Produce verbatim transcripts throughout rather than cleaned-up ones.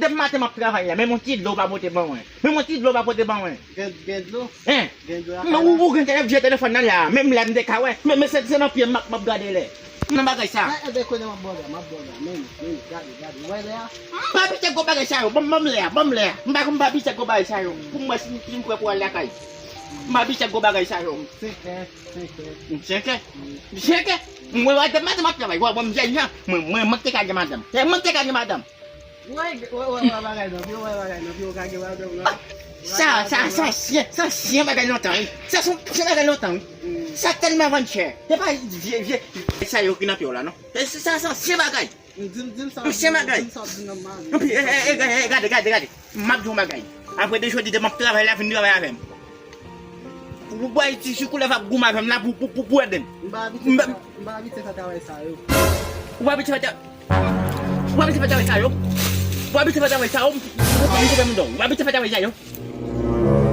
depi maten m ap travay la, menm yon ti dlo w pa pote ban mwen. Menm yon ti dlo w pa pote ban mwen. Gen, gen dlo? Hein? Gen dlo la? Men ou, ou gen telef-, vye telefòn nan la, menm lè m te ka wè. Men, men se, se nan pye m m ap, m ap gade lè. Nan bagay sa. Nan, e, de kote m ap bò lè, m ap bò lè. Men, men, gade, gade. Ou wè lè a? M pa abitye gwo bagay sa yo. Ban m, ban m lè a, ban m lè a. M pa, m pa abitye gwo bagay sa yo. Pou m wè si, si m prè pou al lakay. M pa abitye gwo bagay sa yo. Senkè, senkè. Senkè? Senkè? Mwen, wè, madanm ap travay. Wè, mwen, m jèn jan. Mwen, mwen, mwen te ka gen madanm. Mwen te ka gen madanm. Wè, wè, wè, wè bagay nan, wè bagay nan, wè ka gen madanm nan. Sa, sa, sa ansyen, sa ansyen bagay lontan, wi. Sa se ansyen bagay lontan, wi. Sa tèlman vann chè. Se pa vye, vye, sa yo ki nan pye w la, non. Se, se, sa se ansyen bagay. Di m, di m sa, ansyen bagay. Di m sa, di m nan mari. Epi, e, e, e, e, gade, gade, gade. M ap di w yon bagay. Apre de jodi, demen m ap travay la, vin travay avè m. Ou bay ti chikoulèv ap goumen avè m la pou, pou, pou, pou ede m. M pa abitye fè, m pa abitye fè travay sa yo. Ou pa abitye fè tra-, ou pa abitye fè travay sa yo. Ou pa abitye fè travay sa yo. Ou pa abitye fè travay sa yo.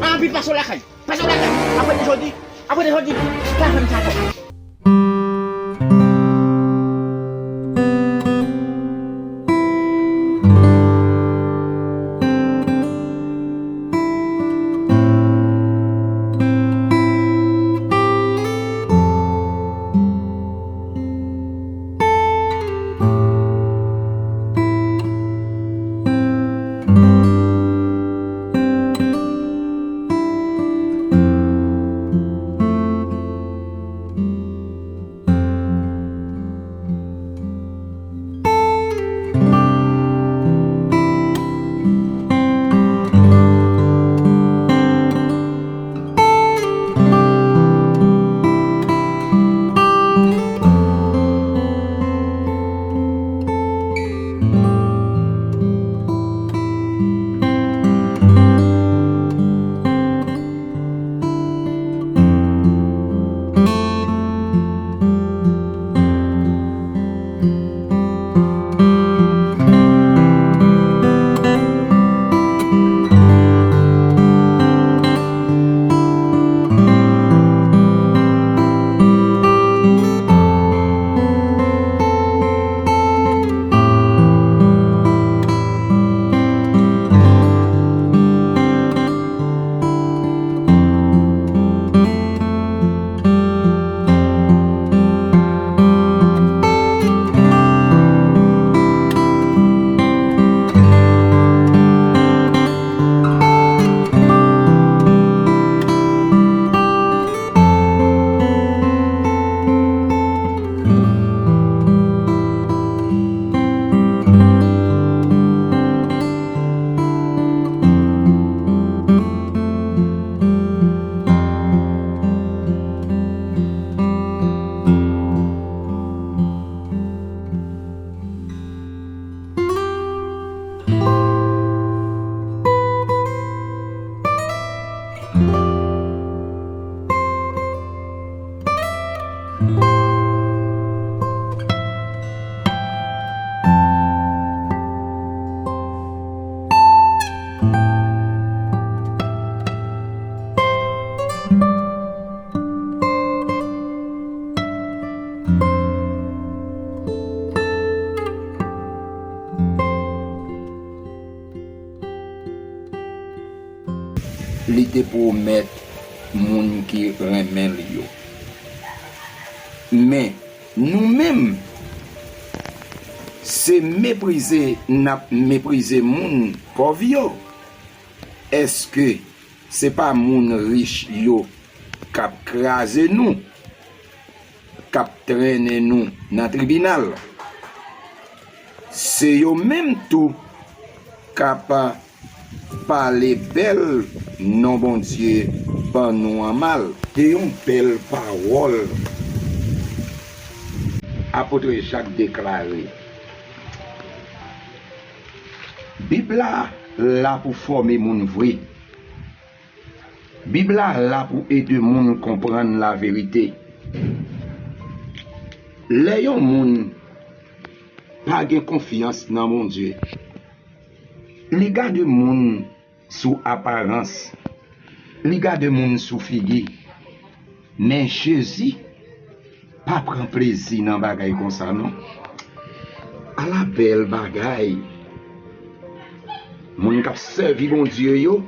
Anpi pase w lakay. Pase w lakay. Apre de jodi. Apre de jodi. Pa fè m sa ankò. pwomèt moun ki renmen l yo. Men, nou menm, se meprize n ap meprize moun pòv yo? Èske se pa moun rich yo k ap kraze nou, k ap trennen nou nan tribinal? Se yo menm tou k ap pale bèl non Bondye ban nou an mal. Se yon bèl pawòl Apot Jak deklare. Bib la la pou fòme moun vre. Bib la la pou ede moun konprann laverite. Lè yon moun pa gen konfyans nan Bondye, li gade moun sou aparans, li gade moun sou figi. Men Jezi pa pran plezi nan bagay konsa non. Ala bèl bagay! Moun k ap sèvi Bondye yo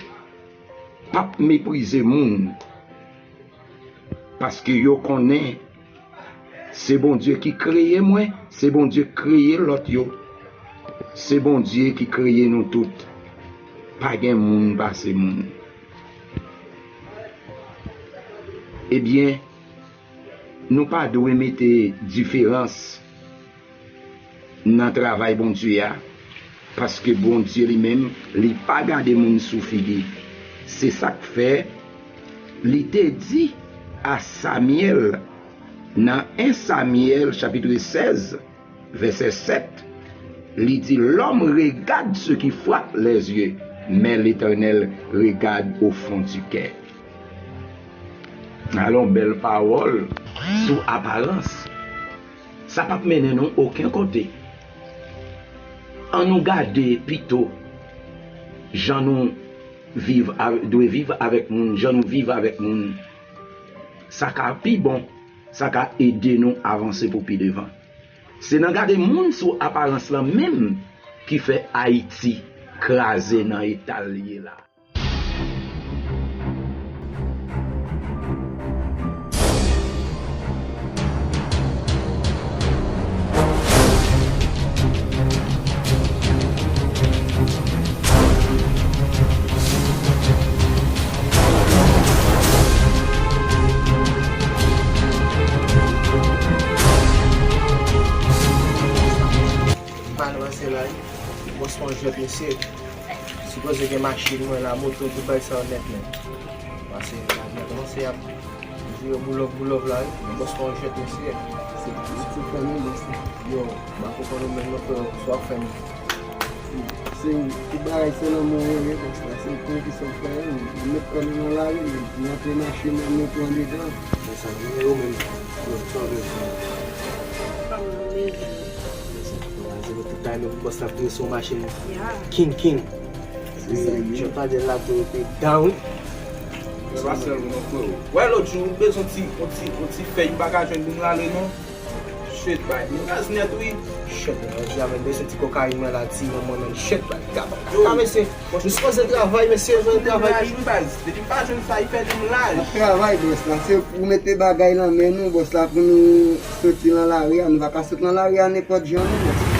p ap meprize moun, paske yo konnen se Bondye ki kreye mwen, se Bondye k kreye lòt yo, se Bondye ki kreye nou tout. Pa gen moun pase moun. Ebyen, nou pa dwe mete diferans nan travay Bondye a, paske Bondye li menm, li pa gade moun sou figi. Se sa k fè li te di a Samyèl nan en Samyèl chapit sèz, vèsè sèt, li di, L'homme regarde ce qui frappe les yeux, mais l'Éternel regarde au fond du cœur. Alon, bèl pawòl sou aparans. Sa p ap mennen nou okenn kote. Ann nou gade pito jan nou viv, dwe viv avèk moun, jan nou viv avèk moun. Sa ka pi bon, sa ka ede nou avanse pou pi devan. Se nan gade moun sou aparans lan menm ki fè Ayiti kraze nan eta l ye la. M pa nan pase la wi. Bòs mwen jwèt mesye. Sipoze gen machin mwen la, moto, tout bagay sa yo nèt nèt. Pase la, mwen kòmanse ap vire boulòv boulòv la wi. Bòs mwen jwèt mesye. Se, se fè nou bòs la. Yo, m pa konprann ou menm non frè, sa w ap fè menm. Se tout bagay se nan men w ye, bòs la. Se pou ki sa w fè, nou met kò nou nan lari, nou antre machin nan, nou pran dedan. Men sa, nimewo menm, yo, sa w bezwen. Tout bagay menm, bòs la ap vire sou machin. King, king. Jòt pa de la tou, te down. Se pa sèl ou non, freo. Wè lòt jou, ou bezwen ti, yon ti, yon ti fèy, ou pa ka jwenn pou m rale non. Shit, bay. M gaz nèt, wi. Shit, jodi a, men bezwen ti kokayin mwen la, ti manman nan. Shit, bay. Gaba, gaba, mesye. Nou sipoze travay, mesye, nou travay. Depi m pa jwenn sa, li fè nou laj. N ap travay, bòs la. Se pou mete bagay nan men nou, bòs la, pou nou soti nan lari a. Nou pa ka sot nan lari a nenpòt jan non.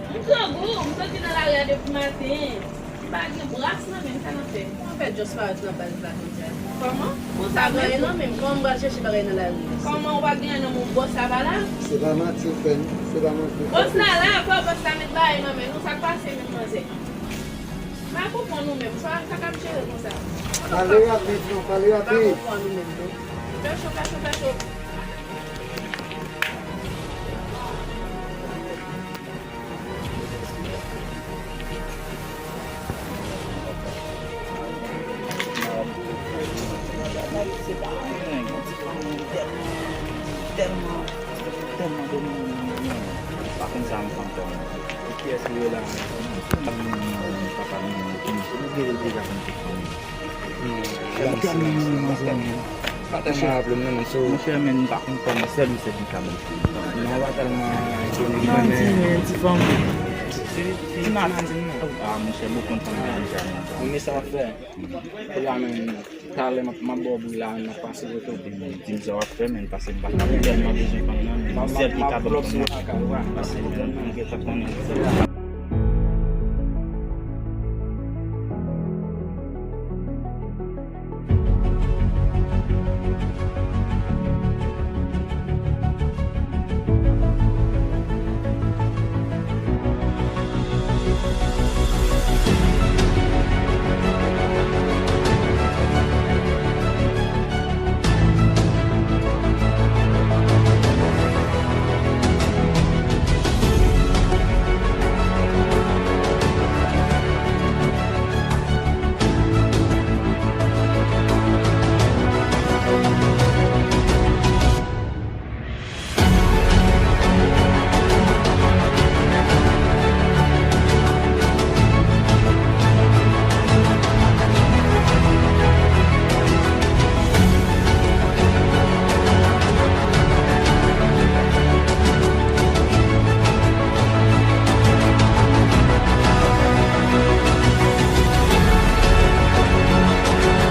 M grangou, m soti nan lari a depi maten. M pa gen bras nan men m, sa n ap fè? Kòman fè Just parèt nan baz la jodi a? Kòman? Konsa vre, non, men kòman m pral chèche bagay nan lari a? Kòman ou pa gen nan men w, bòs la pa la? Se pa manti w fè, non. Se pa manti w fè. Bòs la la, fò bòs la met bagay nan men nou, sa k pase menm, manzè? M pa konprann ou menm, sa, sa k ap jere konsa? Pale rapid, non, pale rapid. M pa konprann ou menm, non. Fè cho, fè cho, fè cho. Tèlman de moun nan, nan, nan, pa konn sa m konn fè. Kiyès li ye la? Papa m, papa m, nou gen deja konn tout fanmi. Monchè, men, men, men, men, men, monchè, men, m pa konn kòman sèl misye ki ka ban m. Non, pa tèlman koni, non, men ti, men ti fanmi. Ti masin, non. Ah, monchè, m konn fanmi deja, non. Ou men sa w ap fè? Kounye a menm, talè m ap, m ap ba w bri la, m ap pase kote w. Di m sa w ap fè, men, paske m pa ka tèlman bezwen fanm nan, men sèl ki ka ban m fanm nan. Paske m gentan konnen.